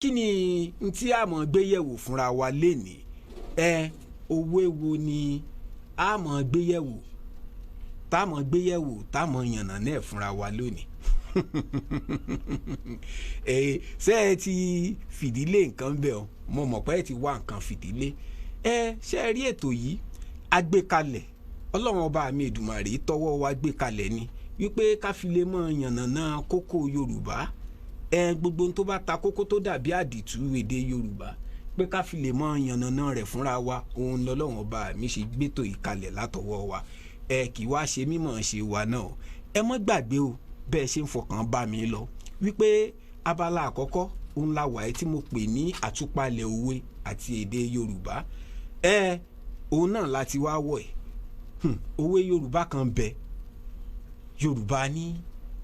Kí ni n tí a mọ̀ gbé yẹ̀wò fúnra wa lénìí? Ẹ òwe wo ni a mọ̀ gbé yẹ̀wò, tá a mọ̀ gbé yẹ̀wò, tá a mọ̀ yànnà náà fúnra wa lónìí? Ẹ ṣé ẹ ti fìdílé nǹkan bẹ́ẹ̀ o? Mo mọ̀ pé ẹ ti wá nǹkan fìdílé. Ẹ ṣé ẹ rí ètò yìí agbékalẹ̀, Ọlọ́run ọba mi Èdùmàrè tọwọ́ wa gbé kalẹ̀ ni wípé ká fi lè mọ̀ yànnàná kókó Yorùbá. Ẹ gbogbo tó bá ta kókó tó dàbí àdìtú èdè Yorùbá, pé ká fi lè mọ̀ yànnàná rẹ̀ fúnra wa, òun lọ́lọ́run ọba mi ṣe gbétò ìkalẹ̀ látọwọ́ wa. Ẹ kì í wá ṣe mímọ̀ ṣe wa náà. Ẹ mọ́ gbàgbé o, bẹ́ẹ̀ ṣe ń fọkàn bá mi lọ wípé abala àkọ́kọ́ òun la wà tí mo pè ní àtúpalẹ̀ òwe àti èdè Yorùbá. Ẹ òun náà láti wá wọ̀ ẹ́. Òwe Yorùbá kan bẹ, Yorùbá ní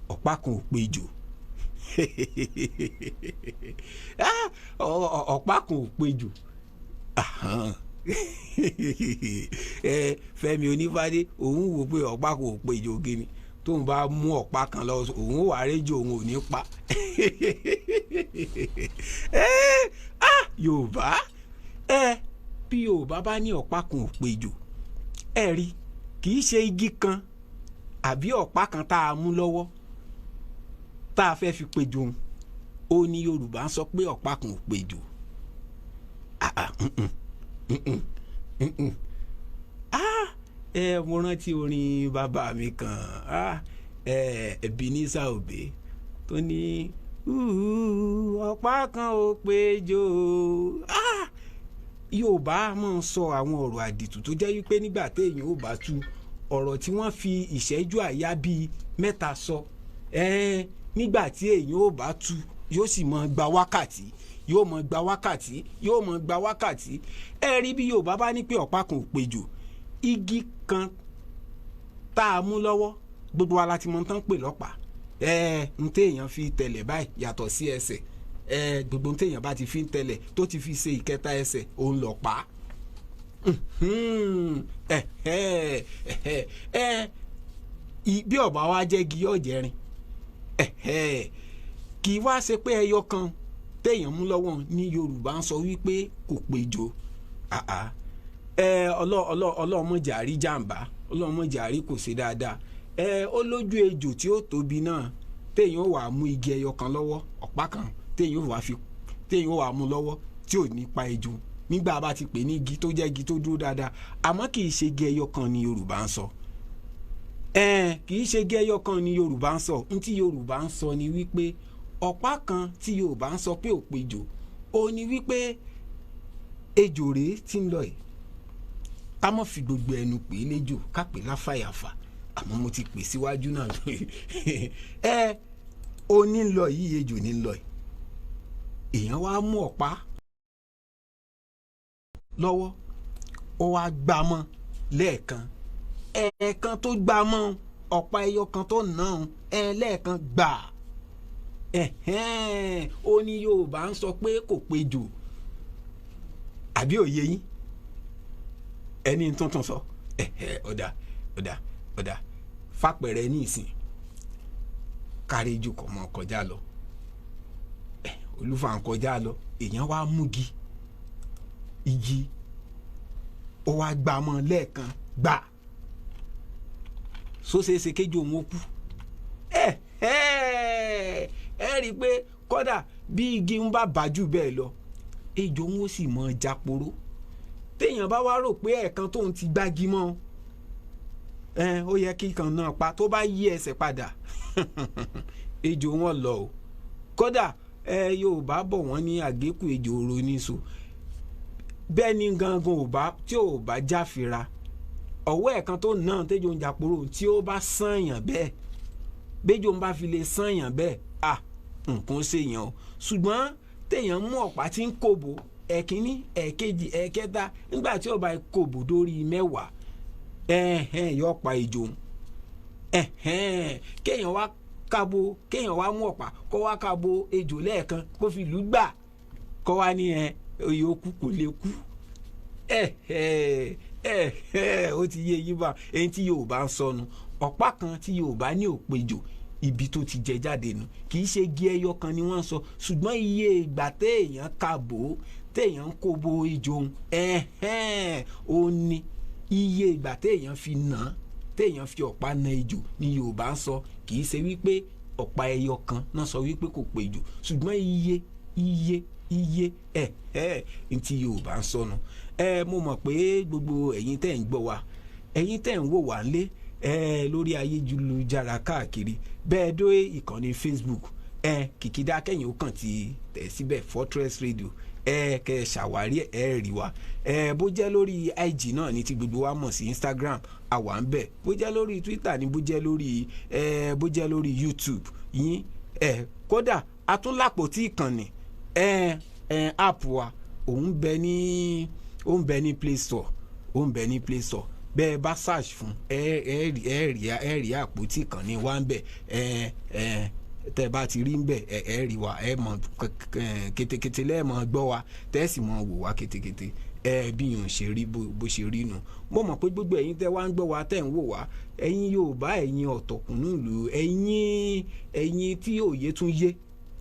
ọ̀pá kan ò péjò. Ọ̀pá kan ò péjò. Fẹ́mi Onífádé òun wò pé ọ̀pá kan ò péjò gíní, tóun bá mú ọ̀pá kan lọ òun wà réjò, òun ò ní pa. Yorùbá, bí Yorùbá bá ní ọ̀pá kan ò péjò, ẹ rí, kì í ṣe igi kan àbí ọ̀pá kan tá a mú lọ́wọ́ tá a fẹ́ fi péjò òun ó ní Yorùbá ń sọ pé ọ̀pá kan ò péjò. Ẹ mo rántí orin bàbá mi kan, Ebenezer Obey, tó ní ọ̀pá kan ò péjò. Yorùbá máa ń sọ àwọn ọ̀rọ̀ àdìtú tó jẹ́ wípé nígbà téèyàn ò bá tú ọ̀rọ̀ tí wọ́n fi ìṣẹ́jú àyá bíi mẹ́ta sọ, nígbà tí èèyàn ò bá tú yóò sì máa gba wákàtí, yóò máa gba wákàtí, yóò máa gba wákàtí. Ẹ rí bí Yorùbá bá ní pé ọ̀pá kan ò péjò, igi kan tá a mú lọ́wọ́, gbogbo wa la ti mọ tán pè lọ́pàá. N téèyàn fi tẹ̀lẹ̀ báyìí yàtọ̀ sí ẹsẹ̀, gbogbo n téèyàn bá ti fi ń tẹ̀lẹ̀ tó ti fi ṣe ìkẹta ẹsẹ̀, òun lọ̀pá. Bí ọ̀bá wa jẹ́ igi yóò jẹrin. Kì í wá ṣe pé ẹyọ kan téèyàn mú lọ́wọ́ ní Yorùbá ń sọ wípé kò péjò. Ọlọ́mọjàrí jàǹbá, ọlọ́mọjàrí kò ṣe dáadáa. Ó lójú ejò tí ó tóbi náà téèyàn wà mú igi ẹyọ kan lọ́wọ́, ọ̀pá kan téèyàn wà mú lọ́wọ́ tí ò ní pa ejò nígbà bá ti pè ní igi tó jẹ́ igi tó dúró dáadáa. Àmọ́ kì í ṣe igi ẹyọ kan ni Yorùbá ń sọ. Kì í ṣe igi ẹyọ kan ni Yorùbá ń sọ. N tí Yorùbá ń sọ ni wípé ọ̀pá kan tí Yorùbá ń sọ pé ò péjò, ó ní wípé ejò rèé tí ń lọ yìí, ká má fi gbogbo ẹnu pè é léjò, ká pè é láfàyàfà, àmọ́ mo ti pè síwájú náà. Ó ní lọ yìí, ejò ní lọ yìí, èèyàn wá mú ọ̀pá lọ́wọ́, ó wá gbá mọ́ lẹ́ẹ̀kan, ẹ̀ẹ̀kan tó gbá mọ́ ọ̀pá ẹyọ kan tó nà án lẹ́ẹ̀kan gbà, ó ní Yorùbá ń sọ pé kò péjò. Àbí òye yín? Ẹni tuntun sọ ọ̀dà ọ̀dà ọ̀dà fàpẹ̀rẹ̀ ní ìsìn kárẹ́jù kọ̀ mọ́ kọjá lọ, olúfà ń kọjá lọ, èèyàn wá múgi igi, ó wá gbà mọ́ lẹ́ẹ̀kan gbà, sóṣeéṣe kéjì òun ó kú. Ẹ rí i pé kódà bí igi ń bá bàjú bẹ́ẹ̀ lọ, ejò òun ó sì mọ jáporó. Téèyàn bá wá rò pé ẹ̀ẹ̀kan tóun ti gbági mọ́ ó yẹ kí kan náà pa, tó bá yí ẹsẹ̀ padà ejò wọn lọ o. Kódà Yorùbá bọ̀ wọ́n ní àgékù ejò oró níṣu. Bẹ́ẹ̀ ni gangan ò bá tí ò bá jáfira, ọwọ́ ẹ̀kan tó náà tẹ́jọ́ ń jàporó, tí ó bá sànyàn bẹ́ẹ̀, bẹ́jọ́ ń bá fi lè sànyàn bẹ́ẹ̀, à nǹkan ṣèyàn o. Ṣùgbọ́n téèyàn mú ọ̀pá tí ń kòbó ẹ̀kínní, ẹ̀kejì, ẹ̀kẹta, nígbà tí ó bá kòbó dórí mẹ́wàá, yóò pa ejò. Kéèyàn wá kábò, kéèyàn wá mú ọ̀pá kó wá kábò ejò lẹ́ẹ̀kan kó fi lù gbà, kó wá ní oyè ó kú, kò lè kú. Ó ti yé yín bá. Èyí tí Yorùbá ń sọnù, ọ̀pá kan tí Yorùbá ní òpejò, Ibi tó ti jẹ jáde nù. Kì í ṣe igi ẹyọ kan ni wọ́n sọ, ṣùgbọ́n iye ìgbà téèyàn kà bò ó, téèyàn ń kó bo ejò òun, ẹ̀hẹ́n, ó ní iye ìgbà téèyàn fi nà án, téèyàn fi ọ̀pá na ejò ni Yorùbá ń sọ. Kì í ṣe wípé ọ̀pá ẹyọ kan náà sọ wípé kò pé ejò, ṣùgbọ́n iye iye iye ẹ̀ ẹ̀ ntí Yorùbá ń sọnù. Ẹ mo mọ̀ pé gbogbo ẹ̀yin tẹ́ ń gbọ́ wa, ẹ̀yin tẹ́ ń wò wá ńlé ẹ lórí ayélujára káàkiri, bẹ́ẹ̀ dé ìkànnì Facebook, ẹ kìkìdá kẹ́yìn ó kàn ti tẹ̀ síbẹ̀, Fortress Radio, ẹ kẹ́ ẹ ṣàwárí ẹ rí wa. Ẹ bó jẹ́ lórí IG náà ní ti gbogbo wa mọ̀ sí Instagram, àwa ń bẹ̀. Bó jẹ́ lórí Twitter ni, bó jẹ́ lórí ẹ bó jẹ́ lórí YouTube yín, ẹ kódà atúnlápò tí ìkànnì ẹ ẹ app wa òun bẹ ní, ó ń bẹ ní Play Store, ó ń bẹ ní Play Store. Bẹ́ẹ̀ bá search fún ẹ, ẹ rí ẹ rí ẹ rí àpótí ìkànnì wa ń bẹ̀. Ẹ ẹ tẹ́ bá ti rí ń bẹ̀, ẹ ẹ rí wa, ẹ mọ̀ kétékété lẹ́ẹ̀mọ̀ gbọ́ wa, tẹ́ sì mọ̀ wò wá kétékété. Ẹ bí yòó ṣe rí, bó ṣe rí nu. Mo mọ̀ pé gbogbo ẹ̀yin tẹ́ wá ń gbọ́ wa, tẹ́ ń wò wá, ẹ̀yin Yorùbá, ẹ̀yin ọ̀tọ̀kùnúlù, ẹ̀yin tí òye tún yé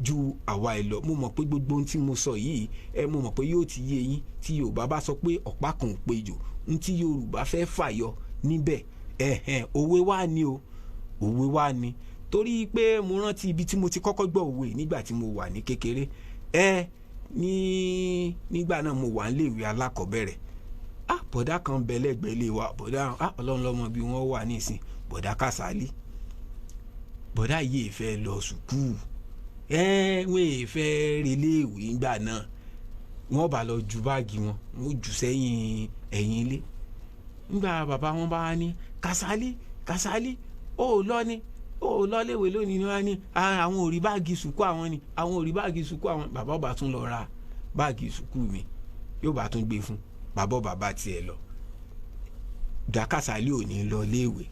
ju àwa ẹ̀ lọ, mo mọ̀ pé gbogbo ohun tí mo sọ yìí, ẹ mo mọ̀ pé yóò ti yé yín. Tí Yorùbá bá sọ pé ọ̀pá kan ò péjò, ohun tí Yorùbá fẹ́ fàyọ níbẹ̀, ẹ̀hẹ̀n, òwe wá ni o, òwe wá ni. Torí pé mo rántí ibi tí mo ti kọ́kọ́ gbọ́ òwe nígbà tí mo wà ní kékeré. Ẹ ní nígbà náà mo wà níléèwé alákọ̀ọ́bẹ̀rẹ̀. Ah, bọ̀dá kan bẹ lẹ́gbẹ̀ẹ́ ilé wa, bọ̀dá, ah, Ọlọ́run ló mọ bí wọ́n wà nísìn, bọ̀dá Kàsálí. Bọ̀dá yìí fẹ́ lọ sùkúù, ẹ wọ́n è fẹ́ relé ìwé ńgbà náà. Wọ́n bá lọ ju báàgì wọn, wọ́n jù sẹ́yìn ẹ̀yìn ilé. Nígbà bàbá wọn bá wá ní, "Kàsálí, Kàsálí, ó lọ ní, ó lọ léwe lónìí?" Ni wọ́n á ní àwọn ò rí báàgì sùkúù àwọn ni, àwọn ò rí báàgì sùkúù àwọn. Bàbá ọba tún lọ ra báàgì sùkúù mi, yóò bá tún gbé fún bàbá ọba, bá tiẹ̀ lọ. Dá Kàsálí ò ní lọ léèwé.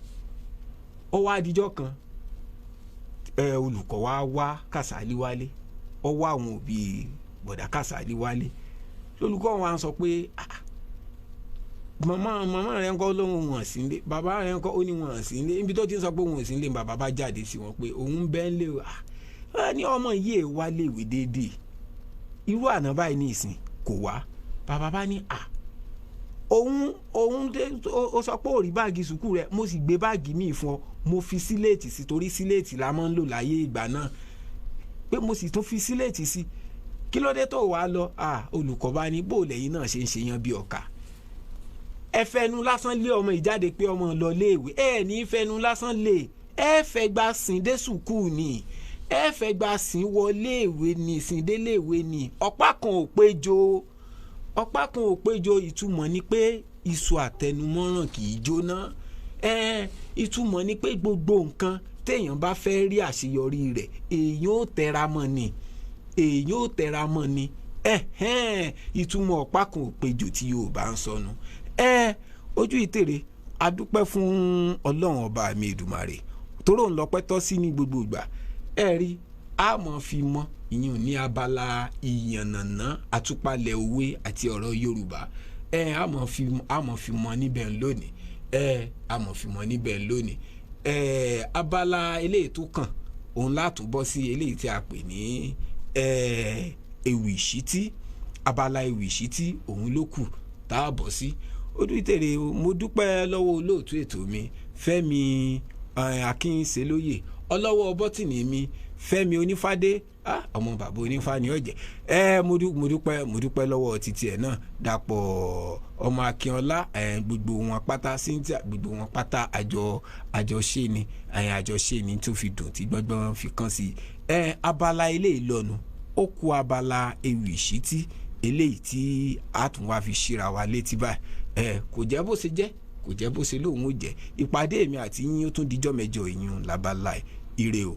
Ó wá dijọ́ kan, ẹ olùkọ́ wa wá Kàsálí wálé, ó wá àwọn òbí bọ̀dá Kàsálí wálé. Olùkọ́ wa sọ pé, "Ah, màmá màmá rẹ̀ ń kọ́?" Lóhùn wọn sí nílé. "Bàbá rẹ̀ ń kọ́?" Ó ní wọn sí nílé. Ibi tó ti ń sọ pé wọn ò sí nílé, bàbá bá jáde sí wọn pé òun bẹ́ẹ̀ ń lé o. Ah, ní ọmọ yìí wá léèwé déédéé, irú àná báyìí ní ìsìn kò wá. Bàbá bá ní, "À, òun dé, ó sọ pé ò rí báàgì sùkúù rẹ̀, mo sì gbé báàgì míì fún ọ, mo fi síléètì sí, torí síléètì la máa ń lò láyé ìgbà náà, pé mo sì tún fi síléètì sí, kí ló dé tó wàá lọ?" À, olùkọ́ bá ní, "Bó lẹ́yìn náà ṣe ń ṣe yan bí ọ̀kà, ẹ fẹnu lásán lé ọmọ ìjáde pé ọmọ lọ léèwé. Ẹ ní fẹnu lásán lé, ẹ fẹ́ gba sìn dé sùkúù ni, ẹ fẹ́ gba sìn wọlé ìwé ni, sìn délé ìwé ni. Ọ̀pá kan ò péjọ, ọ̀pá kan ò péjọ." Ìtumọ̀ ni pé iṣu àtẹnumọ́ràn kì í jóná. Ẹ ìtumọ̀ ni pé gbogbo nǹkan téèyàn bá fẹ́ rí àṣeyọrí rẹ̀, èèyàn ò tẹra mọ́ ni, èèyàn ò tẹra mọ́ ni. Ẹ̀hẹ́n, ìtumọ̀ ọ̀pá kan ò péjọ tí Yorùbá ń sọnù. Ẹ ojú ìtèrè, adúpẹ́ fún Ọlọ́run ọba mi Èdùmàrè, tóró ń lọpẹ́ tọ́ sí ní gbogbo ìgbà. Ẹ rí a mọ̀ fi mọ́ ìyẹn ní abala ìyànnàná àtúpalẹ̀ òwe àti ọ̀rọ̀ Yorùbá. Ẹ a mọ̀ fi mọ́ níbẹ̀ lónìí, ẹ a mọ̀ fi mọ́ níbẹ̀ lónìí. Ẹ abala eléyìí tó kàn òun látún bọ́ sí eléyìí tí a pè ní ẹ ewì ìṣítí. Abala ewì ìṣítí òun ló kù tá a bọ̀ sí. Ojú ìtèrè, mo dúpẹ́ lọ́wọ́ olóòtú ètò mi, Fẹ́mi Akínṣelóyè, ọlọ́wọ́ bọ́tìnì mi, Fẹ́mi Onífádé, ọmọ bàbá onífá ni ọ̀jẹ̀. Ẹ mo dúpẹ́, mo dúpẹ́ lọ́wọ́ títí ẹ̀ náà, Dàpọ̀ ọmọ Akínọlá, gbogbo wọn pátá, Cynthia, gbogbo wọn pátá, àjọṣe ni, àjọṣe ni tó fi dùn tí gbọ́ngbọ́n fi kàn sí ẹ. Abala eléyìí lọ́nu, ó kú abala ewì ìṣítí eléyìí tí a tún wá fi ṣíra wa létí báyìí. Ẹ kò jẹ́ bó ṣe jẹ́, kò jẹ́ bó ṣe lóun ó jẹ́. Ìpàdé èmi àti yín ó tún dijọ́ mẹ́jọ, ìyún labala ẹ̀. Ire o.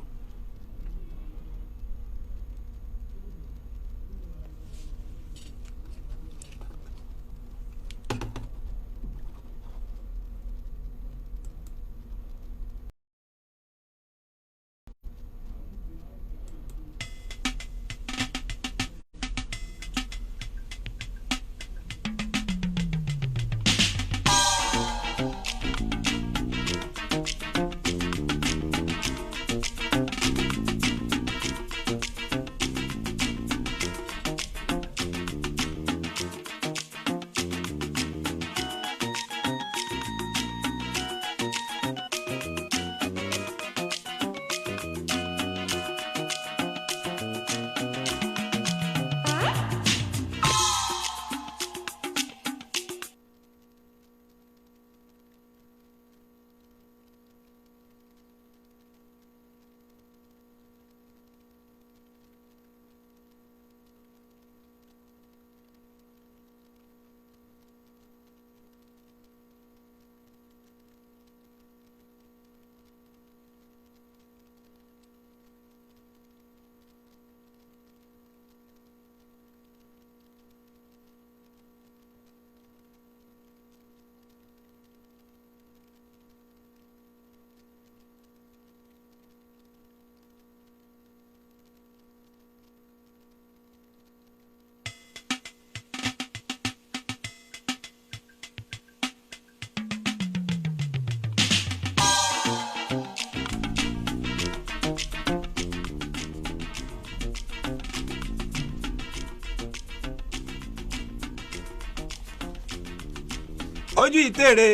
Ojú ìtèrè.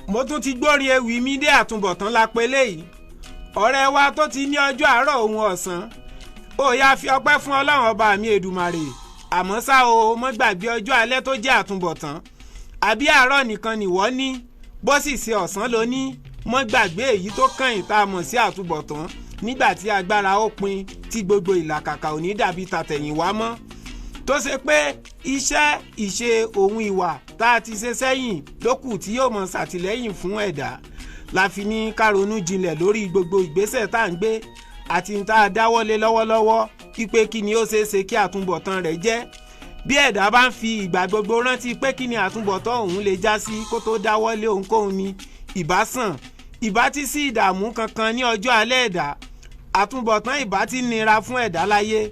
Mo tún ti gbórin ewì mi dé. Àtúbọ̀tán la pé léyìí. Ọ̀rẹ́ wa tó ti ní ọjọ́ àárọ̀ òun ọ̀sán, ó yá fi ọpẹ́ fún Ọlọ́run ọba mi Èdùmàrè. Àmọ́ ṣá o, mọ́ gbàgbé ọjọ́ alẹ́ tó jẹ́ àtúbọ̀tán. Àbí àárọ̀ nìkan nìwọ ní, bó sì ṣe ọ̀sán ló ní, mọ́ gbàgbé èyí tó kàn tá a mọ̀ sí àtúbọ̀tán, nígbà tí agbára ó pin, tí gbogbo ìlàkàkà ò ní dàbí tàtẹ̀yìnwá mọ́, tó ṣe pé iṣẹ́ ìṣe òun ìwà tá a ti ṣe sẹ́yìn lókù tí yóò mọ ṣàtìlẹ́yìn fún ẹ̀dá. La fi ní ká ronú jinlẹ̀ lórí gbogbo ìgbésẹ̀ tá à ń gbé àti tá a dáwọ́lé lọ́wọ́lọ́wọ́, pípé kí ni ó ṣeé ṣe kí àtúbọ̀tán rẹ̀ jẹ́. Bí ẹ̀dá bá ń fi ìgbà gbogbo rántí pé kí ni àtúbọ̀tán òun lè já sí kó tó dáwọ́lé ohunkóhun ni, ìbá sàn, ìbá ti sí ìdààmú kankan ní ọjọ́ alẹ́ ẹ̀dá. Àtúbọ̀tán ìbá ti nira fún ẹ̀dá láyé.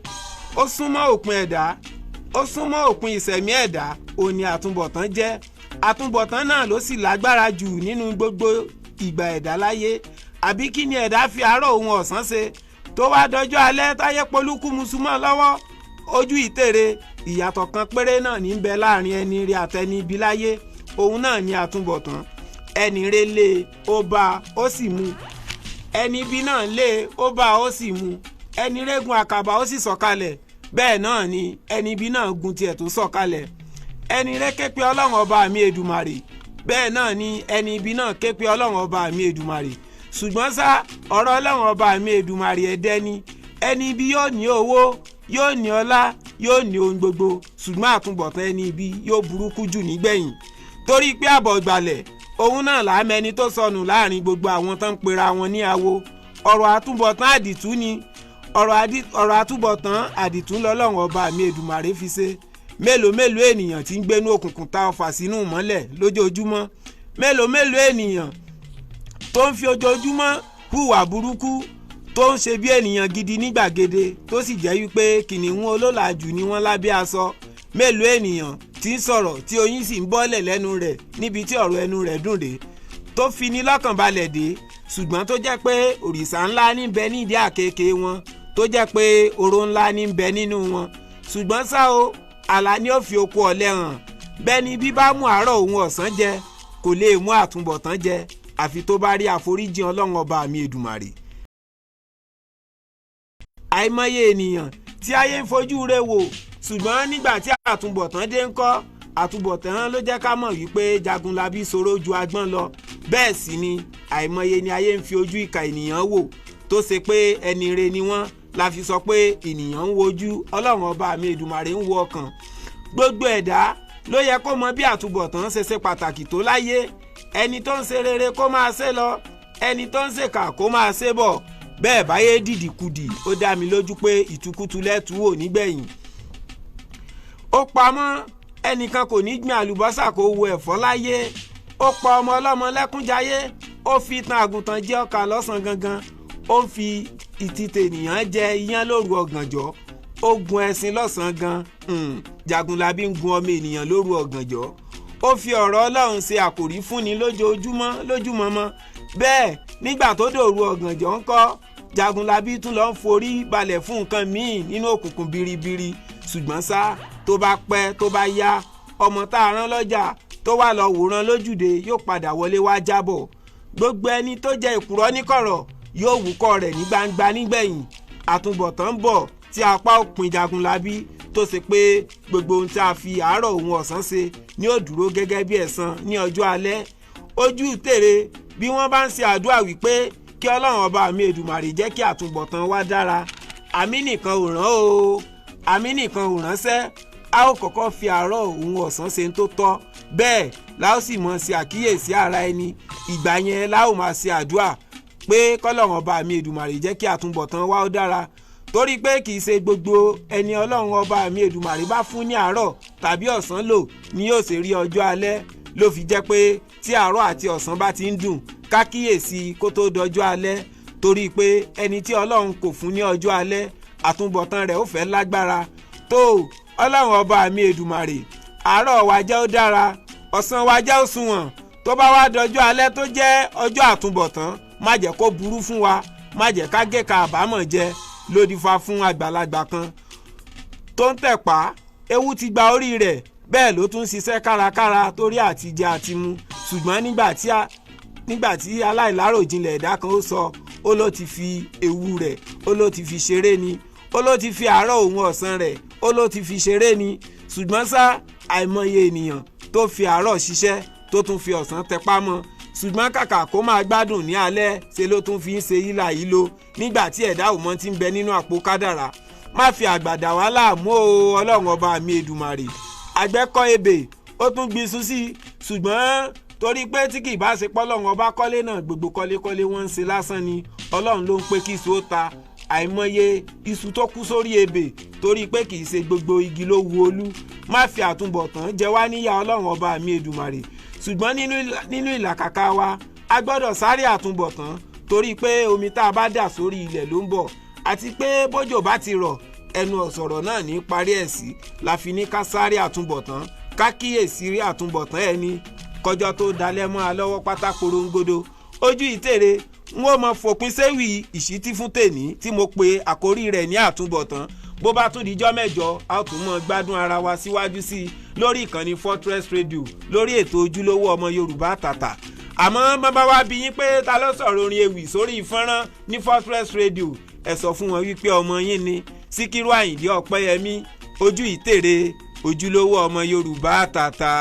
Ó súnmọ́ òpin ẹ̀dá, ó súnmọ́ òpin ìṣẹ̀mí ẹ̀dá, òun ni àtúbọ̀tán jẹ́. Àtúbọ̀tán náà ló sì lágbára jù nínú gbogbo ìgbà ẹ̀dá láyé. Àbí kí ni ẹ̀dá fi àárọ̀ òun ọ̀sán ṣe tó wá dọjọ́ alẹ́ táyé polúkúmuṣu mọ́ lọ́wọ́? Ojú ìtèrè. Ìyàtọ̀ kan péré náà ní bẹ láàrin ẹni rí àtẹni ibi láyé, òun náà ni àtúbọ̀tán. Ẹni rẹ̀ lé, ó bá, ó sì mú. Ẹni ibi náà lé, ó bá, ó sì mú. Ẹni rẹ́gun àkàbà, ó sì sọ̀kalẹ̀. Bẹ́ẹ̀ náà ni ẹni ibi náà gun tiẹ̀ tó sọ̀kalẹ̀. Ẹni rẹ̀ ké pe Ọlọ́run ọba mi Èdùmàrè, bẹ́ẹ̀ náà ni ẹni ibi náà ké pe Ọlọ́run ọba mi Èdùmàrè. Ṣùgbọ́n ṣá, ọ̀rọ̀ Ọlọ́run ọba mi Èdùmàrè ẹ̀dẹ́ ni. Ẹni ibi yóò ní owó, yóò ní ọlá, yóò ní ohun gbogbo, ṣùgbọ́n àtúbọ̀tán ẹni ibi yóò burúkú jù nígbẹ̀yìn, torí pé àbọ̀ gbàlẹ̀ òun náà làámẹ́ni tó sọnù láàrin gbogbo àwọn tó ń pera wọn ní awo. Ọ̀rọ̀ àtúbọ̀tán àdìtú ni. Ọ̀rọ̀ àtúbọ̀tán àdìtú lọ́lọ́run ọba mi Èdùmàrè fi ṣe. Mélòó mélòó ènìyàn tí ń gbénú òkùnkùn ta ọfà sínú ìmọ́lẹ̀ lójoojúmọ́. Mélòó mélòó ènìyàn tó ń fi ojoojúmọ́ hùwà burúkú, tó ń ṣe bí ènìyàn gidi ní gbàgede, tó sì jẹ́ wípé kìnìún olólàjù ni wọ́n lábẹ́ aṣọ. Mélòó ènìyàn tí ń sọ̀rọ̀ tí oyin sì ń bọ́lẹ̀ lẹ́nu rẹ̀, níbi tí ọ̀rọ̀ ẹnu rẹ̀ dùn dé, tó fi ní lọ́kàn balẹ̀ dé, ṣùgbọ́n tó jẹ́ pé òrìṣà ńlá ní bẹ nídìí àkekèé wọn, tó jẹ́ pé oró ńlá ní bẹ nínú wọn. Ṣùgbọ́n ṣá o, àlá ni ó fi oko ọ̀lẹ hàn. Bẹ́ẹ̀ ni bí bá mú àárọ̀ òun ọ̀sán jẹ, kò lè mú àtúbọ̀tán jẹ, àfi tó bá rí àforíjìn Ọlọ́run ọba mi Èdùmàrè. Àìmọye ènìyàn tí ayé ń fojú rẹ̀ wò, ṣùgbọ́n nígbà tí àtúbọ̀tán dé ńkọ́? Àtúbọ̀tán ló jẹ́ ká mọ̀ wípé Jagunlabi ṣòro ju agbọ́n lọ. Bẹ́ẹ̀ sì ni àìmọye ni ayé ń fi ojú ìkà ènìyàn wò, tó ṣe pé ẹni re ni wọ́n. La fi sọ pé ènìyàn ń wojú, Ọlọ́run ọba mi Èdùmàrè ń wo ọkàn. Gbogbo ẹ̀dá ló yẹ kó mọ bí àtúbọ̀tán ṣe ṣe pàtàkì tó láyé. Ẹni tó ń ṣe rere kó máa ṣe lọ, ẹni tó ń ṣèkà kó máa ṣe bọ̀. Bẹ́ẹ̀ báyé dìdìkudì, ó dá mi lójú pé ìtukùtù lẹ́tù wò nígbẹ̀yìn. Ó pamọ́, ẹnìkan kò ní gbin àlùbọ́sà kó wo ẹ̀fọ́ láyé. Ó pa ọmọ ọlọ́mọ lẹ́kúnjayé, ó fi tan àgùntàn jẹ ọkà lọ́sàn gangan, ó ń fi ìtìtẹ̀ ènìyàn jẹ iyán lóru ọ̀gànjọ́, ó gun ẹṣin lọ́sàn gan. Jagunlabi ń gun ọmọ ènìyàn lóru ọ̀gànjọ́. Ó fi ọ̀rọ̀ Ọlọ́run ṣe àkòrí fúnni lójoojúmọ́ lójúmọmọ. Bẹ́ẹ̀ nígbà tó dòru ọ̀gànjọ́ ńkọ́, Jagunlabi tún lọ ń forí balẹ̀ fún nǹkan míì nínú òkùnkùn biribiri. Ṣùgbọ́n ṣá, tó bá pẹ́ tó bá yá, ọmọ tá a rán lọ́jà tó wà lọ wòran lójúde yóò padà wọlé wá jábọ̀. Gbogbo ẹni tó jẹ ìkùrọ́ níkọ̀rọ̀ yóò wúkọ́ rẹ̀ ní gbangba nígbẹ̀yìn. Àtúbọ̀tán ń bọ̀ tí apá òpin Jagunlabi, tó ṣe pé gbogbo ohun tí a fi àárọ̀ òun ọ̀sán ṣe ni ó dúró gẹ́gẹ́ bí ẹ̀san ní ọjọ́ alẹ́. Ojú tèrè bí wọ́n bá ń ṣe àdúrà wípé kí Ọlọ́run ọba mi Èdùmàrè jẹ́ kí àtúbọ̀tán wa dára, àmì nìkan ò rán o, àmì nìkan ò ránṣẹ́. A ó kọ́kọ́ fi àárọ̀ òun ọ̀sán ṣe tó tọ́, bẹ́ẹ̀ la ó sì mọ̀ ṣe àkíyèsí ara ẹni. Ìgbà yẹn la ó máa ṣe àdúrà pé kọ́lọ́run ọba mi Èdùmàrè jẹ́ kí àtúbọ̀tán wa ó dára, torí pé kì í ṣe gbogbo ẹni Ọlọ́run ọba mi Èdùmàrè bá fún ní àárọ̀ tàbí ọ̀sán lò ni yóò ṣe rí ọjọ́ alẹ́. Ló fi jẹ́ pé tí àárọ̀ àti ọ̀sán bá ti ń dùn, ká kíyèsí kó tó dọjọ́ alẹ́, torí pé ẹni tí Ọlọ́run kò fún ní ọjọ́ alẹ́, àtúbọ̀tán rẹ̀ ó fẹ́ lágbára tó. Ọlọ́run ọba mi Èdùmàrè, àárọ̀ wa jẹ́ ó dára, ọ̀sán wa jẹ́ ó sunwọ̀n, tó bá wá dọjọ́ alẹ́ tó jẹ́ ọjọ́ àtúbọ̀tán, má jẹ́ kó burú fún wa, má jẹ́ ká gé ka àbámọ̀ jẹ. Lódìfà fún àgbàlagbà kan tó ń tẹ̀pá. Ewu ti gba orí rẹ̀, bẹ́ẹ̀ ló tún ṣiṣẹ́ kárakára torí àtijẹ àtimu. Ṣùgbọ́n nígbà tí aláìláròjinlẹ̀ ẹ̀dá kan ó sọ, ó ló ti fi ewu rẹ̀, ó ló ti fi ṣeré ni, ó ló ti fi àárọ̀ òun ọ̀sán rẹ̀, ó ló ti fi ṣeré ni. Ṣùgbọ́n ṣá, àìmọye ènìyàn tó fi àárọ̀ ṣiṣẹ́, tó tún fi ọ̀sán tẹpá mọ́, ṣùgbọ́n kàkà kó máa gbádùn ní alẹ́, ṣe ló tún fi ń ṣe hílà hílo, nígbà tí ẹ̀dá ò mọ̀ ti ń bẹ nínú àpò kádàrá. Má fi àgbàdà wá láàmú o, Ọlọ́run ọba mi Èdùmàrè. Àgbẹ̀ kọ́ ebè, ó tún gbin iṣu sí, ṣùgbọ́n torí pé tí kì í bá ṣe pọ́lọ́run ọba kọ́lé náà, gbogbo kọ́lékọ́lé wọ́n ń ṣe lásán ni. Ọlọ́run ló ń pé kí iṣu ó ta. Àìmọye iṣu tó kú sórí ebè torí pé kì í ṣe gbogbo igi ló wu olú. Má fi àtúbọ̀tán jẹ wá níyà, Ọlọ́run ọba mi Èdùmàrè. Ṣùgbọ́n nínú ìlàkàkà wa, a gbọ́dọ̀ sáré àtúbọ̀tán, torí pé omi tá a bá dà sórí ilẹ̀ ló ń bọ̀, àti pé bójò bá ti rọ̀, ẹnu ọ̀sọ̀rọ̀ náà ní parí ẹ̀ sí. La fi ní ká sáré àtúbọ̀tán, ká kíyèsí rí àtúbọ̀tán ẹni kọjọ́ tó dalẹ̀ mọ́ a lọ́wọ́ pátá porongodo. Ojú ìtèrè n ó mọ fòpin séwì ìṣítí fún tèní tí mo pe àkórí rẹ̀ ní àtúbọ̀tán. Bó bá tún dijọ́ mẹ́jọ, a ó tún mọ gbádùn ara wa síwájú sí i lórí ìkànnì Fortress Radio, lórí ètò Ojúlówó Ọmọ Yorùbá Tàtà. Àmọ́ bàbá wa bí yín pé ta ló sọ̀rọ̀ orin ewì sórí ìfọ́nrán ní Fortress Radio, ẹ sọ fún wọn wípé ọmọ yín ni Síkírù Àyìndé Ọ̀pẹ́yẹmí, ojú ìtèrè, Ojúlówó Ọmọ Yorùbá Tàtà.